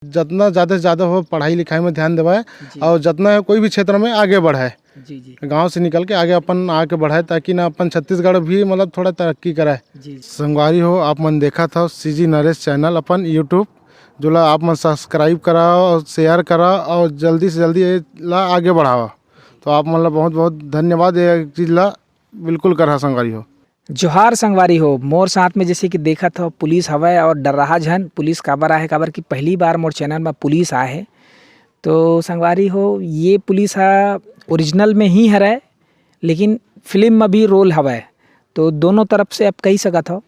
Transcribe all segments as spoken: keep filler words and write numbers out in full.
जितना ज़्यादा से ज़्यादा हो पढ़ाई लिखाई में ध्यान देवाए जी। और जितना है कोई भी क्षेत्र में आगे बढ़ाए, जी जी। गांव से निकल के आगे अपन आके बढ़ाए, ताकि ना अपन छत्तीसगढ़ भी मतलब थोड़ा तरक्की करे। जी जी। संगवारी हो, आप मन देखत हव सीजी नरेश चैनल अपन यूट्यूब, जोला आप मन सब्सक्राइब करा और शेयर करा और जल्दी से जल्दी ये ला आगे बढ़ावा। तो आप मन ला बहुत बहुत धन्यवाद, ये चीज ला बिल्कुल करहा संगवारी हो। जोहार संगवारी हो, मोर साथ में जैसे कि देखत हो पुलिस हवय और डर्राहा झन, पुलिस काबर आहे, काबर कि पहली बार मोर चैनल में पुलिस आए हे। तो संगवारी हो, ये पुलिस हा ओरिजिनल में ही हरय, लेकिन फिल्म में भी रोल हवय। तो दोनों तरफ से आप कही सकत हो।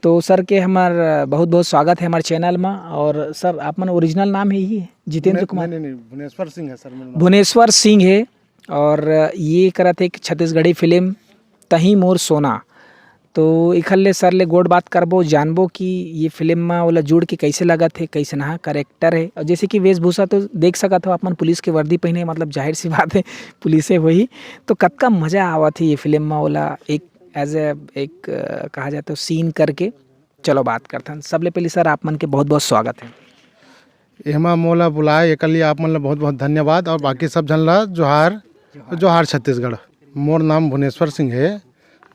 तो सर के हमार बहुत बहुत स्वागत है हमारे चैनल में। और सर, आप मन ओरिजिनल नाम है ही जितेंद्र भुवने-, कुमार? नहीं, नहीं, नहीं, भुवनेश्वर सिंह है सर मेरा नाम। भुवनेश्वर सिंह है। और ये करत हे एक छत्तीसगढ़ी फिल्म तही मोर सोना। तो इखर ले सर ले गोठ बात करबो, जानबो कि ये फिल्म में ओला जुड़ के कैसे लगत हे, कैसे नहा कैरेक्टर है। और जैसे कि वेशभूषा तो देख सकत हो आप मन, पुलिस के वर्दी पहने, मतलब जाहिर सी बात है पुलिसे होही। तो कतका मजा आवत हे ये फिल्म में ओला एक एज ए एक अ, कहा जाए तो सीन करके। चलो बात करथन। सबले पहले सर, आप मन के बहुत बहुत स्वागत है। एमा मोला बुलाए एकर लिए आप मन ला बहुत बहुत धन्यवाद और बाकी सब झन ला जोहार, जोहार। जोहार छत्तीसगढ़। मोर नाम भुवनेश्वर सिंह है।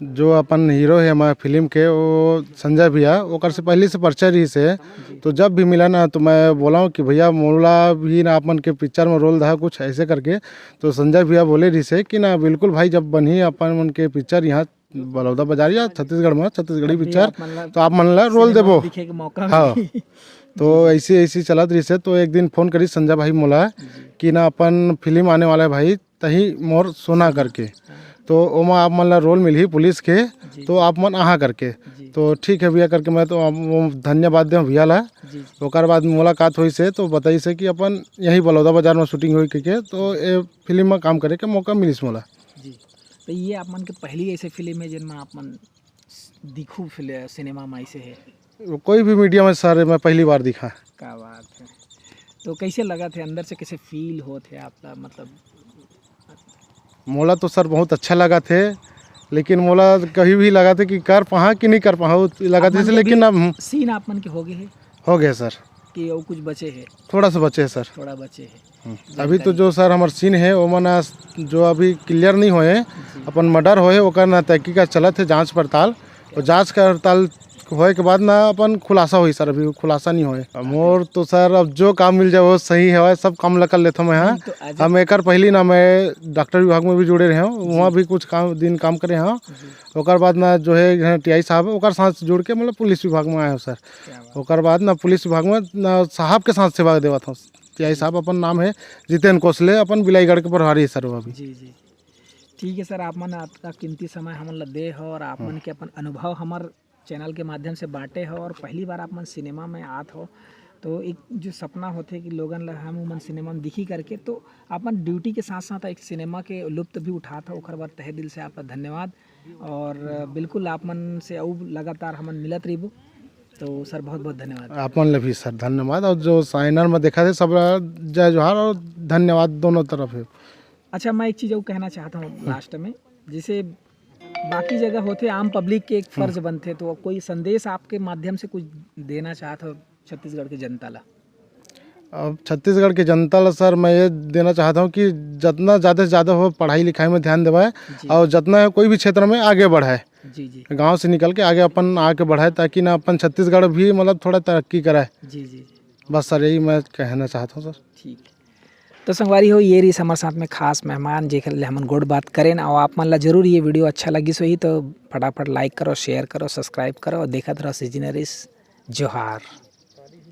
जो अपन हीरो है हमारे फिल्म के, वो संजय भैया, ओकर से पहले से परिचय रहिस हे। तो जब भी मिला ना तो मैं बोला हूँ कि भैया मोला भी ना आप मन के पिक्चर में रोल दहा कुछ ऐसे करके। तो संजय भैया बोले रहिस हे कि ना बिल्कुल भाई, जब बनही अपन मन के पिक्चर यहाँ बलौदा बाजार या छत्तीसगढ़ में छत्तीसगढ़ी तब भी पिक्चर, आप मन ला तो आप मन ला रोल सिनेमा देबो। में दिखे के मौका हाँ। मिली। तो ऐसे ऐसे चलत रहिस हे, तो एक दिन फोन करिस संजय भाई मोला कि ना अपन फिल्म आने वाला है भाई, तही मोर सोना करके। तो ओमा आप मन ला रोल मिलही पुलिस के, जी। तो आप मन आहा करके। जी। तो ठीक है भैया करके मैं तो आप वो धन्यवाद दें भैया ला। जी, जी। ओकर बाद मुलाकात होइस हे तो बताइस हे कि अपन यही बलौदा बाजार में शूटिंग होई के, तो ए फिल्म में काम करे के मौका मिलिस मोला। जी। तो ये आप मन के पहली ऐसे फिल्म है जिनमें आप मन दिखू फिल-, सिनेमा में ऐसे है? कोई भी मीडिया में सर मैं पहली बार दिखा। क्या बात है। तो कैसे लगत हे अंदर से, कैसे फील होत हे आपका, मतलब? मोला तो सर बहुत अच्छा लगत हे, लेकिन मोला कभी भी लगत हे कि कर पाहा कि नहीं कर पाहा, वो लगत हे, लेकिन अब सीन आप मन के हो गए है? हो गए सर। कि वो कुछ बचे है? थोड़ा सा बचे है सर। थोड़ा बचे है। हम्म। अभी तो जो सर हमार सीन है, वो मन जो अभी क्लियर नहीं होए, जी। अपन मर्डर होए, ओकर ना तहकीकात चलत है, जांच पड़ताल। और जांच पड़ताल होए के बाद ना अपन खुलासा होई सर, अभी खुलासा नहीं होए। मोर तो सर अब जो काम मिल जाए वो सही है, सब काम ला कर लेथों मैं। हाँ, नहीं, तो आज हम एकर पहली ना मैं डॉक्टर विभाग में भी जुड़े रहे हूँ, वहाँ भी कुछ काम, दिन काम करे हैं। जी। ओकर बाद ना जो है यहाँ टीआई साहब, ओकर साथ जुड़ के मतलब पुलिस विभाग में आए हो सर। क्या बात। ओकर बाद ना पुलिस विभाग में ना साहब के साथ सेवा देवत हूँ। टीआई साहब अपन नाम है जितेंद्र कोसले, अपन बिलाईगढ़ के प्रभारी है सर वो अभी। जी जी। ठीक है सर, आप मन आपका कीमती समय हमन ला दे हो और आप मन के अपन अनुभव हमर चैनल के माध्यम से बांटे हो और पहली बार आप मन सिनेमा में आत हो, तो एक जो सपना होथे कि लोगन ला हम उमन सिनेमा में दिखी करके, तो अपन ड्यूटी के साथ साथ एक सिनेमा के लुत्फ भी उठात हो, ओकर बर तहे दिल से आपका धन्यवाद। और बिल्कुल आप मन से अउ लगातार हमन मिलत रहिबो। तो सर बहुत बहुत धन्यवाद। आप मन ला भी सर धन्यवाद, और जो साइनर में देखा थे सब ला जय जोहार और धन्यवाद दोनों तरफ है। अच्छा, मैं एक चीज़ और कहना चाहता हूँ लास्ट में, जैसे बाकी जगह होथे आम पब्लिक के एक फर्ज बनथे, तो कोई संदेश आपके माध्यम से कुछ देना चाहत हो छत्तीसगढ़ के जनता ला? अब छत्तीसगढ़ के जनता ला सर मैं ये देना चाहता हूँ कि जितना ज़्यादा से ज़्यादा हो पढ़ाई लिखाई में ध्यान देवाए जी। और जितना है कोई भी क्षेत्र में आगे बढ़ाए, जी जी। गांव से निकल के आगे अपन आके बढ़ाए, ताकि ना अपन छत्तीसगढ़ भी मतलब थोड़ा तरक्की कराए। जी जी। बस सर यही मैं कहना चाहता हूँ सर। ठीक। तो संगवारी हो, ये रहिस हमर साथ में खास मेहमान, जेकर ले हमन गोठ बात करेन। और आप मन ला जरूर ये वीडियो अच्छा लगिस होही, तो फटाफट लाइक करो, शेयर करो, सब्सक्राइब करो और देखत रहो सीजी नरेश। जोहार।